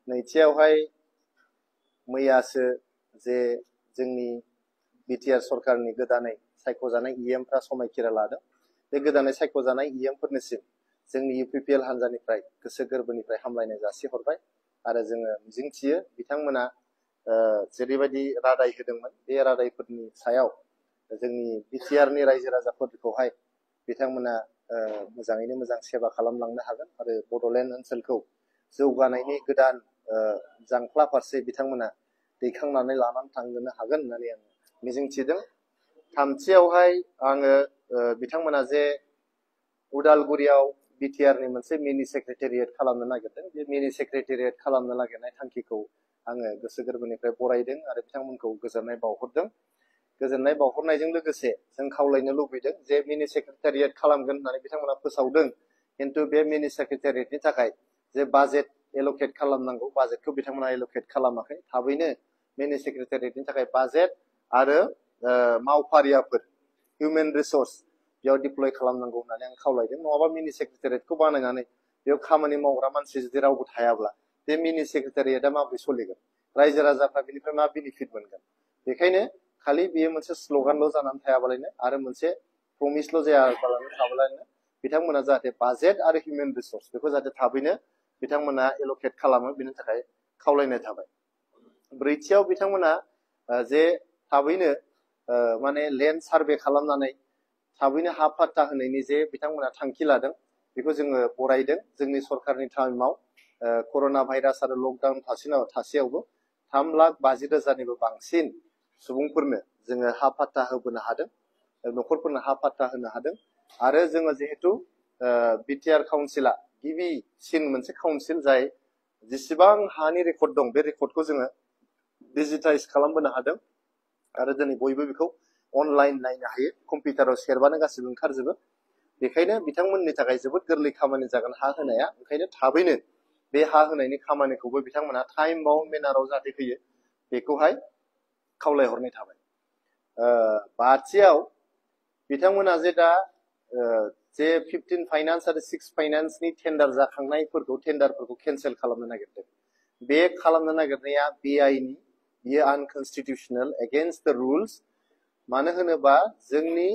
नैथियावहाय मैयासो जे जोंनि बिटिआर सरकारनि गोदानै सायख'जानाय इएमफ्रा समायखिरा लादों। बे गोदानै सायख'जानाय इएमफोरनिसिम जोंनि इउपिपिएल हान्जानिफ्राय गोसो गोरबोनिफ्राय हामलायनाय जासिहरबाय आरो जोङो मिजिंथियो बिथांमोना जेरैबायदि रादाय होदोंमोन बे रादायफोरनि सायाव जोंनि बिटिआरनि रायजो राजाफोरखौहाय बिथांमोना मोजाङैनो मोजां सेवा खालामलांनो हागोन आरो बड'लेण्ड ओनसोलखौ जौगानायनि गोदान जांख्ला फारसे बिथांमोना दैखांनानै लानानै थांनो हागोन होननानै आं मिजिंथिदों। थामथियावहाय आङो बिथांमोना जे उदालगुरियाव बिटिआरनि मोनसे मिनि सेक्रेटारियेट खालामनो नागिरदों, बे मिनि सेक्रेटारियेट खालामनो नागिरनाय थांखिखौ आङो गोसो गोरबोनिफ्राय बरायदों आरो बिथांमोनखौ गोजोननाय बावहरदों। गोजोननाय बावहरनायजों लोगोसे जों खावलायनो लुबैदों जे मिनि सेक्रेटारियेट खालामगोन होननानै बिथांमोना फोसावदों, किन्तु बे मिनि सेक्रेटारियेटनि थाखाय जे बाजेट एल'केट खालामनांगौ बाजेटखौ बिथांमोना एल'केट खालामाखै। थाबैनो मिनि सेक्रेटारियेटनि थाखाय बाजेट आरो मावफारियाफोर हिउमेन रिसर्स बेयाव डिप्लय खालामनांगौ होननानै आं खावलायदों। नङाबा मिनि सेक्रेटारियेटखौ बानायनानै बेयाव खामानि मावग्रा मानसि जुदि रावबो थायाब्ला बे मिनि सेक्रेटारियेटआ माबोरै सोलिगोन, रायजो राजाफ्रा बेनिफ्राय मा बेनिफिट मोनगोन। बेखायनो खालि बेयो मोनसे स्ल'गानल' जानानै थायाबालायनो आरो मोनसे प्रमिसल' जायाबालानो थाबालायनो बिथांमोना जाहाथे बाजेट आरो हिउमेन रिसर्स बेखौ जाहाथे थाबैनो बिथांमोना एल'केट खालामो, बेनि थाखाय खावलायनाय थाबाय। ब्रैथियाव बिथांमोना जे थाबैनो माने लेन्ड सार्भे खालामनानै थाबैनो हा पाट्टा होनायनि जे बिथांमोना थांखि लादों बेखौ जोङो बरायदों। जोंनि सरकारनि टाइमाव कर'ना भाइरास आरो लकडाउन थासेयावबो 3,50,000निबो बांसिन सुबुंफोरनो जोङो हा पाट्टा होबोनो हादों, न'खरफोरनो हा पाट्टा होनो हादों। आरो जोङो जिहेतु बिटिआर काउन्सिला गिबिसिन मोनसे काउन्सिल जाय जेसेबां हानि रेकर्ड दं बे रेकर्डखौ जोङो डिजिटाइज खालामबोनो हादों आरो दिनै बयबो बेखौ अनलाइन नायनो हायो, कम्पिउटाराव सेरबानो गासिबो ओंखारजोबो। बेखायनो बिथांमोननि थाखाय जोबोद गोरलै खामानि जागोन हा होनाया। ओंखायनो थाबैनो बे हा होनायनि खामानिखौबो बिथांमोना टाइम बाउन्ड मेनाराव जाहाथे होयो बेखौहाय खावलायहरनाय थाबाय। बाथियाव बिथांमोना जे दा जे 15 फाइनान्स आरो 6 फाइनान्सनि टेन्डार टेन्डारफोरखौ केन्सेल खालामनो नागिरदों। बे खालामनो नागिरनाया बेआइनि, बियो आनकनस्टिटिउसनेल, एगेन्स्ट द रुल्स। मानो होनोबा जोंनि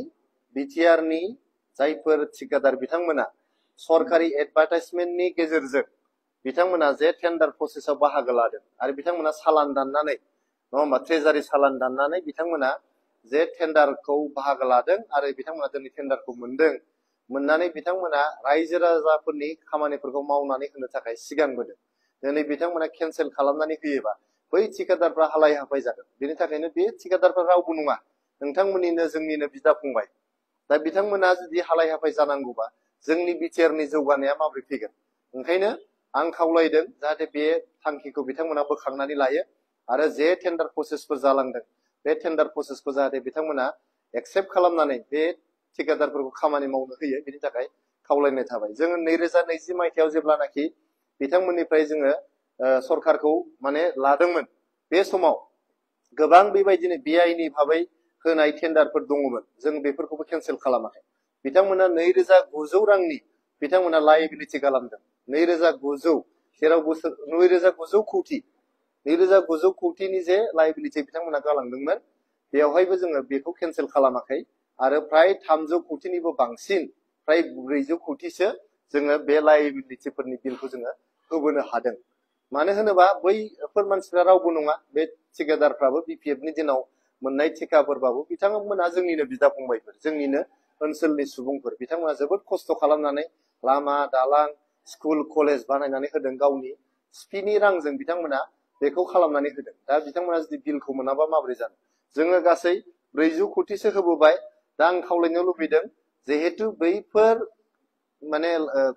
बिटिआरनि जायफोर ठिकादार बिथांमोना सरकारि एडभार्टाइजमेन्टनि गेजेरजों बिथांमोना जे टेन्डार प्रसेसआव बाहागो लादों आरो बिथांमोना सालान दाननानै, नङा होमबा, ट्रेजारि सालान दाननानै बिथांमोना जे टेन्डारखौ बाहागो लादों आरो बिथांमोना दिनै टेन्डारखौ मोनदों, मोननानै बिथांमोना रायजो राजाफोरनि खामानिफोरखौ मावनानै होनो थाखाय सिगांबोदों। दिनै बिथांमोना केन्सेल खालामनानै होयोबा बै ठिकादारफ्रा हालाय हाफाय जागोन। बेनि थाखायनो बे ठिकादारफ्रा रावबो नङा, नोंथांमोननिनो जोंनिनो बिदा फंबाय। दा बिथांमोना जुदि हालाय हाफाय जानांगौबा जोंनि बिटिआरनि जौगानाया माबोरै फैगोन। ओंखायनो आं खावलायदों जाहाथे बे थांखिखौ बिथांमोना बोखांनानै लायो आरो जे टेन्डार प्रसेसफोर जालांदों बे टेन्डार प्रसेसखौ जाहाथे बिथांमोना एक्सेप्ट खालामनानै बे ठिकादारफोरखौ खामानि मावनो होयो, बेनि थाखाय खावलायनाय थाबाय। जोङो 2020 मायथाइयाव जेब्लानाखि बिथांमोननिफ्राय जोङो सरकारखौ माने लादोंमोन, बे समाव गोबां बेबायदिनो बेआइनि भाबै होनाय टेन्डारफोर दङमोन, जों बेफोरखौबो केन्सेल खालामाखै। बिथांमोना 2,900 रांनि बिथांमोना लायबिलिटि खालामदों। 2,900 जेराव 2,900 कौटि 2,900 कौटिनि जे लायबिलिटि बिथांमोना गालांदोंमोन, बेवहायबो जोङो बेखौ केन्सेल खालामाखै आरो फ्राय 300 कौटिनिबो बांसिन, फ्राय 400 कौटिसो जोङो बे लायबिलिटिफोरनि बिलखौ जोङो होबोनो हादों। मानो होनोबा बैफोर मानसिफ्रा रावबो नङा, बे ठिकादारफ्राबो बिपिएफनि दिनाव मोननाय ठिकाफोरबाबो बिथांमोना जोंनिनो बिदा फंबायफोर, जोंनिनो ओनसोलनि सुबुंफोर। बिथांमोना जोबोद खस्थ' खालामनानै लामा दालां स्कुल कलेज बानायनानै होदों, गावनि सिपिनि रांजों बिथांमोना बेखौ खालामनानै होदों। दा बिथांमोना जुदि बिलखौ मोनाबा माबोरै जानो। जोङो गासै 400 कौटिसो होबोबाय। दा आं खावलायनो लुबैदों जिहेतु बैफोर माने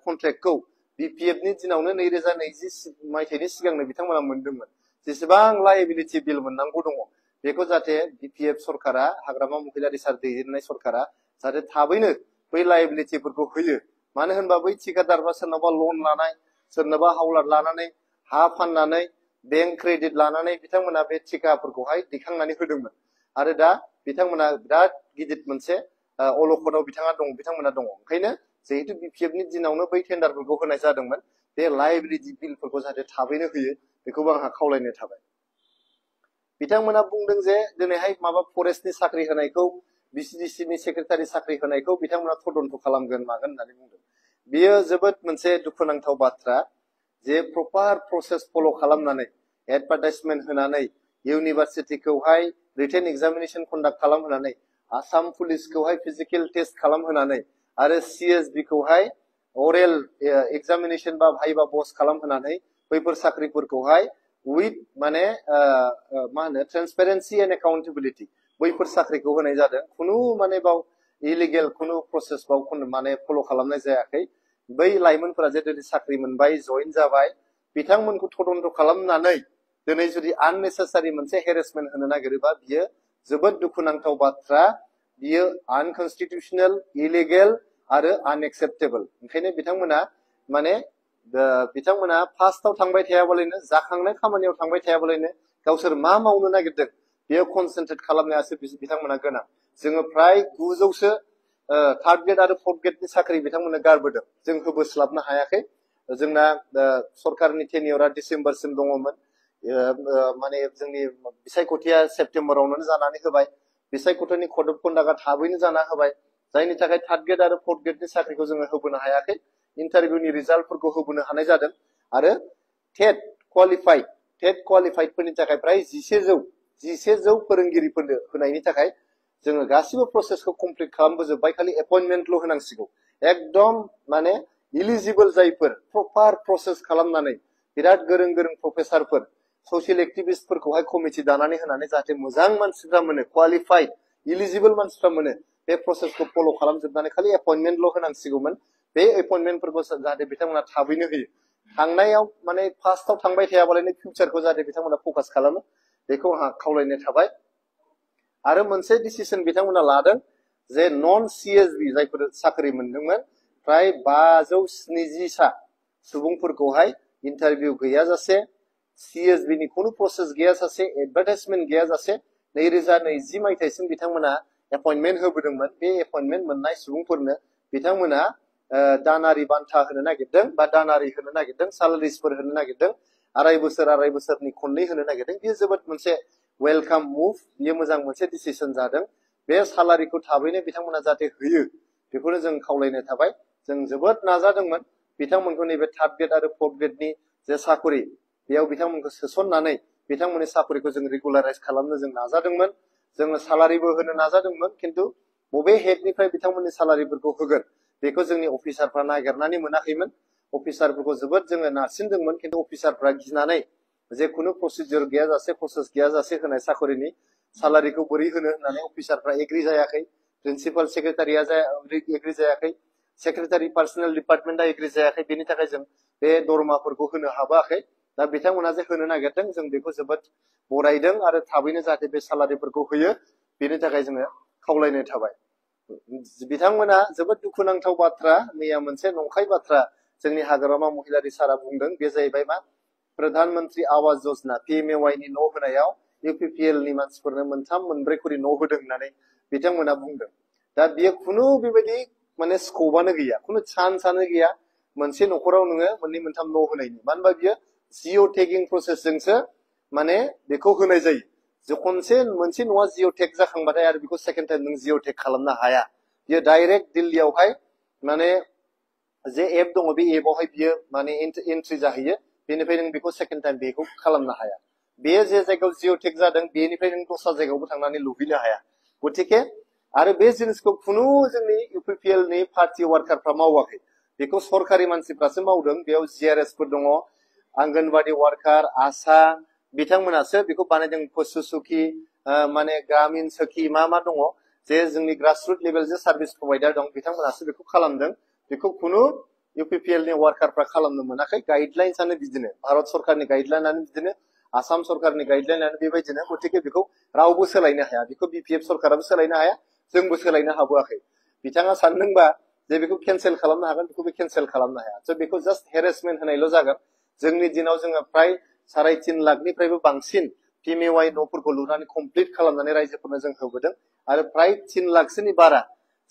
कन्ट्रेक्टखौ बिपिएफनि दिनावनो 2020 मायथाइनि सिगांनो बिथांमोना मोनदोंमोन। जेसेबां लायबिलिटि बिल मोननांगौ दङ बेखौ जाहाथे बिपिएफ सरकारा, हाग्रामा महिलारि सार दैदेननाय सरकारा जाहाथे थाबैनो बै लायबिलिटिफोरखौ होयो। मानो होनबा बै ठिकादारफ्रा सोरनावबा लन लानाय, सोरनोबा हावलाद लानानै, हा फाननानै, बेंक क्रेडिट लानानै बिथांमोना बे ठिकाफोरखौहाय दैखांनानै होदोंमोन आरो दा बिथांमोना बिराद गिदिर मोनसे अलखदाव बिथांमोना दङ। ओंखायनो जिहेतु BPF नि दिनावनो बै टेन्डारफोरखौ होनाय जादोंमोन बे लाइब्रेरि बिलफोरखौ जाहाथे थाबैनो होयो बेखौबो आंहा खावलायनाय थाबाय बिथांमोना बुंदों जे दिनैहाय माबा फरेस्टनि साख्रि होनायखौ BCDC नि सेक्रेटारि साख्रि होनायखौ बिथांमोना तदन्त खालामगोन मागोन होननानै बुंदों बियो जोबोद मोनसे दुखुनांथाव बाथ्रा जे प्रपार प्रसेस फलो खालामनानै एडभार्टाइजमेन्ट होनानै इउनिभार्सिटिखौहाय रिटेन एग्जामिनेशन कन्डाक्ट खालामहोनानै आसाम पुलिसखौहाय फिजिकेल टेस्ट खालामहोनानै आरो CSB खौहाय अरेल एग्जामिनेशन बा भाइबा बस खालामहोनानै बैफोर साख्रिफोरखौहाय विथ माने मा होनो ट्रान्सपेरेन्सि एन्ड एकाउन्टेबिलिटि बैफोर साख्रिखौ होनाय जादों खुनु माने बाव इलिगेल खुनु प्रसेस बाव माने फलो खालामनाय जायाखै बै लाइमोनफोरा जे दिनै साख्रि मोनबाय जइन जाबाय बिथांमोनखौ तदन्त खालामनानै दिनै जुदि आननेसेसारि मोनसे हेरेसमेन्ट होनो नागिरोबा बियो जोबोद दुखुनांथाव बाथ्रा बियो आनकन्स्टिट्यूशनल इलिगेल आरो आनएक्सेप्टेबल ओंखायनो बिथांमोना माने बिथांमोना फार्स्टआव थांबाय थायाबालायनो जाखांनाय खामानियाव थांबाय थायाबालायनो गावसोर मा मावनो नागिरदों बेयो कनसेन्ट्रेट खालामनायासो बिथांमोना गोनां जोङो प्राय 900सो थार्ड ग्रेड आरो फोर्थ ग्रेडनि साख्रि बिथांमोना गारबोदों जों होबोस्लाबनो हायाखै जोंना सरकारनि टेनियरा डिसेम्बरसिम दङमोन माने जोंनि बिसायख'थिया सेप्तेम्बरावनो जानानै होबाय बिसायख'थिनि कड अफ कन्डाक्टआ थाबैनो जाना होबाय जायनि थाखाय थार्ड ग्रेड आरो फोर्थ ग्रेडनि साख्रिखौ जोङो होबोनो हायाखै इन्टारभिउनि रिजाल्टफोरखौ होबोनो हानाय जादों आरो टेट क्वालिफाइडफोरनि थाखाय प्राय 1100 फोरोंगिरिफोरनो होनायनि थाखाय जोङो गासिबो प्रसेसखौ कमप्लिट खालामबोजोबबाय खालि एपइन्टमेन्टल' होनांसिगौ एकदम माने इलिजिबल जायफोर प्रपार प्रसेस खालामनानै बिराद गोरों प्रफेसारफोर ससियेल एक्टिभिस्टफोरखौहाय कमिटि दानानै होनानै जाहाथे मोजां मानसिफ्रा मोनो क्वालिफाइड इलिजिबल मानसिफ्रा मोनो बे प्रसेसखौ फलो खालामजोबनानै खालि एपइन्टमेन्टल' होनांसिगौमोन बे एपइन्टमेन्टफोरखौ जाहाथे बिथांमोना थाबैनो होयो थांनायाव माने फार्स्टआव थांबाय थायाबालायनो फिउचारखौ जाहाथे बिथांमोना फोकास खालामो बेखौ आंहा खावलायनाय थाबाय आरो मोनसे डिसिजन बिथांमोना लादों जे नन CSB जायफोर साख्रि मोनदोंमोन प्राय 570 सुबुंफोरखौहाय इन्टारभिउ गैयाजासे CSB नि खुनु प्रसेस गैयाजासे एडभार्टाइजमेन्ट गैयाजासे 2020 मायथाइसिम बिथांमोना एपइन्टमेन्ट होबोदोंमोन बे एपइन्टमेन्ट मोननाय सुबुंफोरनो बिथांमोना दानारि बान्था होनो नागिरदों बा दानारि होनो नागिरदों सालारिसफोर होनो नागिरदों आराय बोसोरनि खननै होनो नागिरदों बेयो जोबोद मोनसे वेलकाम मुभ बियो मोजां मोनसे डिसिजन जादों बे सालारिखौ थाबैनो बिथांमोना जाहाथे होयो बेखौनो जों खावलायनो थाबाय जों जोबोद नाजादोंमोन बिथांमोनखौ नैबे थार्ड ग्रेड आरो फोर्थ ग्रेडनि जे साखरि बेयाव बिथांमोनखौ सोसननानै बिथांमोननि साखरिखौ जों रेगुलाराइज खालामनो जों नाजादोंमोन जोङो सालारिबो होनो नाजादोंमोन किन्तु बबे हेडनिफ्राय बिथांमोननि सालारिफोरखौ होगोन बेखौ जोंनि अफिसारफ्रा नागिरनानै मोनाखैमोन अफिसारफोरखौ जोबोद जोङो नारसिनदोंमोन किन्तु अफिसारफ्रा गिनानै जे खुनु प्रसिडियर गैयाजासे प्रसेस गैयाजासे होनाय साखरिनि सालारिखौ बोरै होनो होननानै अफिसारफ्रा एग्रि जायाखै प्रिन्सिपाल सेक्रेटारिया एग्रि जायाखै सेक्रेटारि पार्सनेल डिपार्टमेन्टआ एग्रि जायाखै बेनि थाखाय जों बे दरमाफोरखौ होनो हाबाखै दा बिथांमोना जे होनो नागिरदों जों बेखौ जोबोद बरायदों आरो थाबैनो जाहाथे बे सालारिफोरखौ होयो बेनि थाखाय जोङो खावलायनाय थाबाय बिथांमोना जोबोद दुखुनांथाव बाथ्रा मैया मोनसे नंखाय बाथ्रा जोंनि हाग्रामा महिलारि सारा बुंदों बे जाहैबाय मा प्रधानमन्त्री आवास योजना PMAY नि न' होनायाव UPPL नि मानसिफोरनो 3-4 खरि न' होदों होननानै बिथांमोना बुंदों दा बियो खुनु बेबायदि माने स्कोपआनो गैया खुनु चान्सआनो गैया मोनसे न'खराव नोङो 2-3 न' होनायनि मानो होनबा बियो जिअ टेगिं प्रसेसजोंसो माने बेखौ होनाय जायो जे खनसे मोनसे न'आ जिअ टेग जाखांबाथाय आरो बेखौ सेकेन्ड टाइम नों जिअ टेग खालामनो हाया बियो डाइरेक्ट दिल्लीयावहाय माने जे एप दङ बे एपआवहाय बियो माने एन्ट्रि जाहैयो बेनिफ्राय नों बेखौ सेकेन्ड टाइम बेखौ खालामनो हाया बे जे जायगायाव जिअ टेग जादों बेनिफ्राय नों दस्रा जायगायावबो थांनानै लुहैनो हाया गतिके आरो बे जिनिसखौ खुनु जोंनि UPPL नि पार्टी वार्कारफ्रा मावाखै बेखौ सरकारि मानसिफ्रासो मावदों बेयाव GRS फोर दङ आंगनबाड़ी वार्कार आशा बिथांमोनासो बेखौ बानायदों पशुसुखी माने ग्रामीण सखी मा दङ जे जोंनि ग्रासरुट लेभेल जे सार्भिस प्रोवाइडार दं बिथांमोनासो बेखौ खालामदों बेखौ खुनु UPPL नि वार्कारफ्रा खालामनो मोनाखै गाइडलाइन्सआनो बिदिनो भारत सरकारनि गाइडलाइनआनो बिदिनो आसाम सरकारनि गाइडलाइनआनो बेबायदिनो गतिके बेखौ रावबो सोलायनो हाया बेखौ BPF सरकाराबो सोलायनो हाया जोंबो सोलायनो हाबोआखै बिथाङा सानदोंबा जे बेखौ केन्सेल खालामनो हागोन बेखौ केन्सेल खालामनो हाया स' बेखौ जास्ट हेरेसमेन्ट होनायल' जागोन जोंनि दिनाव जोङो प्राय 3.5 लाखनिफ्रायबो बांसिन PMAY न'फोरखौ लुनानै कमप्लिट खालामनानै रायजोफोरनो जों होबोदों आरो प्राय 3 लाखसोनि बारा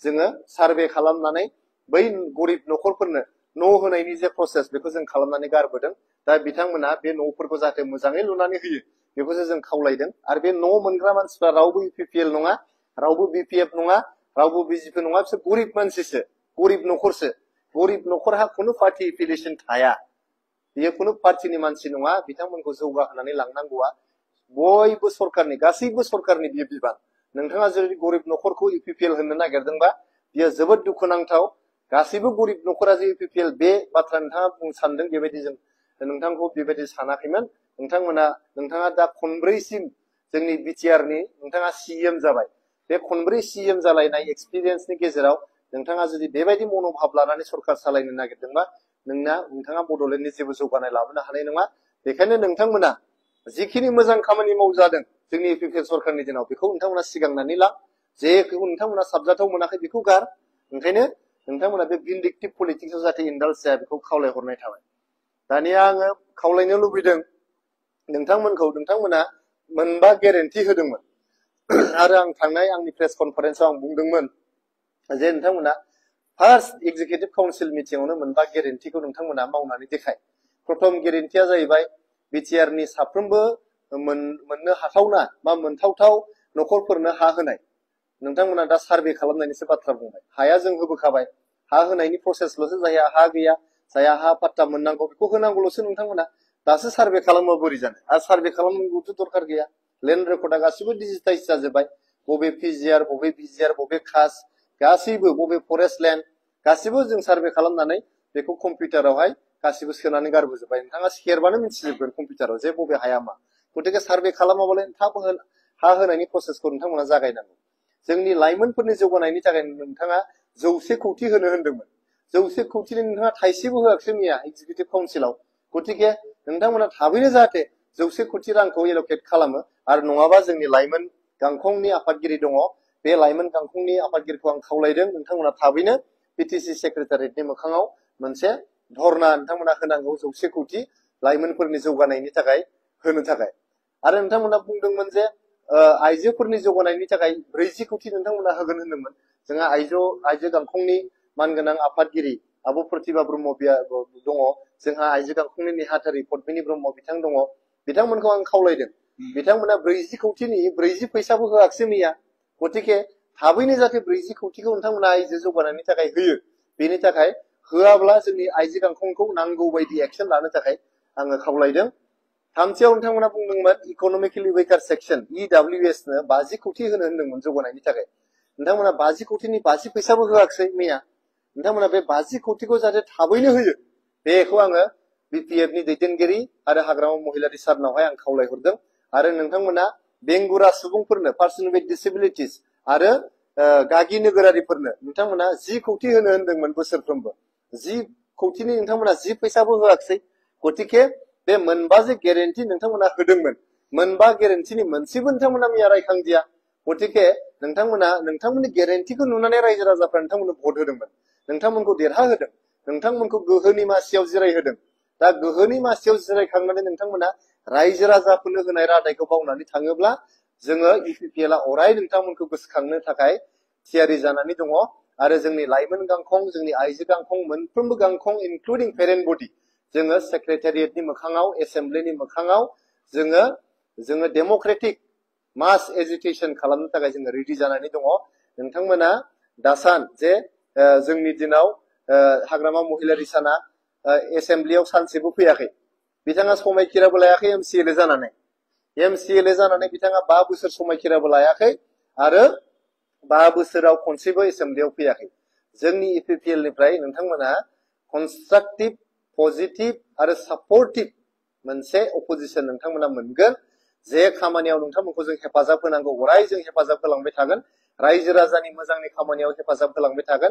जोङो सार्भे खालामनानै बै गरिब न'खरफोरनो न' होनायनि जे प्रसेस बेखौ जों खालामनानै गारबोदों। दा बिथांमोना बे न'फोरखौ जाहाथे मोजाङै लुनानै होयो बेखौसो जों खावलायदों। आरो बे न' मोनग्रा मानसिफ्रा रावबो UPPL नङा, रावबो BPF नङा, रावबो BJP नङा, बिसोर गरिब मानसिसो, गरिब न'खरसो। गरिब न'खरहा खुनु पार्टी एफिलिएशन थाया, बेयो खुनु पार्टीनि मानसि नङा। बिथांमोनखौ जौगाहोनानै लांनांगौआ बयबो सरकारनि, गासैबो सरकारनि बियो बिबान। नोंथाङा जुदि गरिब न'खरखौ UPPL होननो नागिरदोंबा बियो जोबोद दुखुनांथाव। गासैबो गरिब न'खरा जे UPPL बे बाथ्रा नोंथाङा बुंनो सानदों, बेबायदि जों नोंथांखौ बेबायदि सानाखैमोन। नोंथाङा दा खनब्रैसिम जोंनि बिटिआरनि नोंथाङा CM जाबाय। बे खनब्रै CM जालायनाय एक्सपिरियेन्सनि गेजेराव नोंथाङा जुदि बेबायदि मनोभाब लानानै सरकार सालायनो नागिरदोंबा नोंथाङा बड'लेण्डनि जेबो जौगानाय लाबोनो हानाय नङा। बेखायनो नोंथांमोना जिखिनि मोजां खामानि मावजादों जोंनि UPPL सरकारनि दिनाव बेखौ नोंथांमोना सिगांनानै ला, जेखौ नोंथांमोना साबजाथाव मोनाखै बेखौ गार। ओंखायनो नोंथांमोना बे भिन्डिक्टिभ पलिटिक्सआव जाहाथे इन्डाल्ज जाया बेखौ खावलायहरनाय थाबाय। दानिया आङो खावलायनो लुबैदों नोंथांमोना मोनबा गेरेन्टि होदोंमोन आरो आं थांनाय आंनि प्रेस कनफारेन्सआव आं बुंदोंमोन जे नोंथांमोना फार्स्ट एग्जिकिउटिभ काउन्सिल मिटिंआवनो मोनबा गेरेन्टिखौ नोंथांमोना मावनानै देखाय। प्रथम गेरेन्टिया जाहैबाय बिटिआरनि साफ्रोमबो मोननो हाथावना बा मोनथावथाव न'खरफोरनो हा होनाय। नोंथांमोना दा सार्भे खालामनायनिसो बाथ्रा बुंबाय। हाया जों होबोखाबाय, हा होनायनि प्रसेसल'सो जायहा हा गैया, जायहा हा पाट्टा मोननांगौ बेखौ होनांगौल'सो नोंथांमोना। दासो सार्भे खालामबा बोरै जानो? आरो सार्भे खालामनांगौथ' दरखार गैया। लेन्ड रेकर्डआ गासिबो डिजिटाइज जाजोब्बाय। बबे पिजिआर, बबे बिजिआर, बबे खास, गासैबो बबे फरेस्ट लेन्ड गासिबो जों सार्भे खालामनानै बेखौ कम्पिउटारावहाय गासिबो सोनानै गारबोजोब्बाय। नोंथाङा सेरबानो मिथिजोबगोन कम्पिउटाराव जे बबे हाया मा। गतिके सार्भे खालामाबालाय थाब हा होनायनि प्रसेसखौ नोंथांमोना जागायनांगौ। जोंनि लाइमोनफोरनि जौगानायनि थाखाय नोंथाङा 100 कौटि होनो होनदोंमोन। 100 कौटिनि नोंथाङा थाइसेबो होआखै मैया एग्जिकिउटिभ काउन्सिलाव। गतिके नोंथांमोना थाबैनो जाहाथे 100 कौटि रांखौ एल'केट खालामो। आरो नङाबा जोंनि लाइमोन गांखंनि आफादगिरि दङ, बे लाइमोन गांखंनि आफादगिरिखौ आं खावलायदों नोंथांमोना थाबैनो PTC सेक्रेटारियेटनि मोखाङाव मोनसे धरना नोंथांमोना होनांगौ 100 कौटि लाइमोनफोरनि जौगानायनि थाखाय होनो थाखाय। आरो नोंथांमोना बुंदोंमोन जे आइजोफोरनि जौगानायनि थाखाय 40 कौटि नोंथांमोना होगोन होनदोंमोन। जोंहा आइजो गांखंनि मानगोनां आफादगिरि आब' प्रतिभा ब्रह्म दङ, जोंहा आइजो गांखंनि नेहाथारि पद्मिनी ब्रह्म बिथां दङ। बिथांमोनखौ आं खावलायदों, बिथांमोना 40 कौटिनि 40 फैसाबो होआखै मैया। गतिके थाबैनो जाहाथे 40 कौटिखौ नोंथांमोना आइजो जौगानायनि थाखाय होयो। बेनि थाखाय होआब्ला जोंनि आइजो गांखंखौ नांगौ बायदि एक्सन लानो थाखाय आङो खावलायदों। थामथियाव नोंथांमोना बुंदोंमोन इक'नमिकेलि वेकार सेक्सन EWS नो 50 कौटि होनो होनदोंमोन जौगानायनि थाखाय। नोंथांमोना 50 कौटिनि 50 फैसाबो होआखै मैया। नोंथांमोना बे 50 कौटिखौ जाहाथे थाबैनो होयो बेखौ आङो BPF नि दैदेनगिरि आरो हाग्रामा महिलारि सारनावहाय आं खावलायहरदों। आरो नोंथांमोना बेंगुरा सुबुंफोरनो पार्सन विथ डिसेबिलिटिस आरो गागि नोगोरारिफोरनो नोंथांमोना 10 कौटि होनो होनदोंमोन बोसोरफ्रोमबो। 10 कौटिनि नोंथांमोना 10 फैसाबो होआखै। गतिके बे मोनबा जे गेरेन्टि नोंथांमोना होदोंमोन, मोनबा गेरेन्टिनि मोनसेबो नोंथांमोना मैया रायखांदिया। गतिके नोंथांमोननि गेरेन्टिखौ नुनानै रायजो राजाफ्रा नोंथांमोननो भट होदोंमोन, नोंथांमोनखौ देरहाहोदों, नोंथांमोनखौ गोहोनि मासियाव जिरायहोदों। दा गोहोनि मासियाव जिरायखांनानै नोंथांमोना रायजो राजाफोरनो होनाय रादायखौ बावनानै थाङोब्ला जोङो UPPL आ अराय नोंथांमोनखौ गोसोखांनो थाखाय थियारि जानानै दङ। आरो जोंनि लाइमोन गांखं, जोंनि आइजो गांखं, मोनफ्रोमबो गांखं इनक्लुडिं पेरेन्ट बडि जोङो सेक्रेटारियेटनि मोखाङाव, एसेम्ब्लिनि मोखाङाव जोङो डेम'क्रेटिक मास एजिटेसन खालामनो थाखाय जोङो रेडि जानानै दङ। नोंथांमोना दासान जे जोंनि दिनाव हाग्रामा महिलारि साना एसेम्ब्लियाव सानसेबो फैयाखै। बिथाङा समायखिराबो लायाखै MCLA जानानै बिथाङा 5 बोसोर समायखिराबो लायाखै आरो 5 बोसोराव खनसेबो एसेम्ब्लियाव फैयाखै। जोंनि UPPL निफ्राय नोंथांमोना कनस्ट्राक्टिभ, पजिटिभ आरो सापर्टिभ मोनसे अपोजिसन नोंथांमोना मोनगोन। जे खामानियाव नोंथांमोनखौ जों हेफाजाब होनांगौ अराय जों हेफाजाब होलांबाय थागोन। रायजो राजानि मोजांनि खामानियाव हेफाजाब होलांबाय थागोन।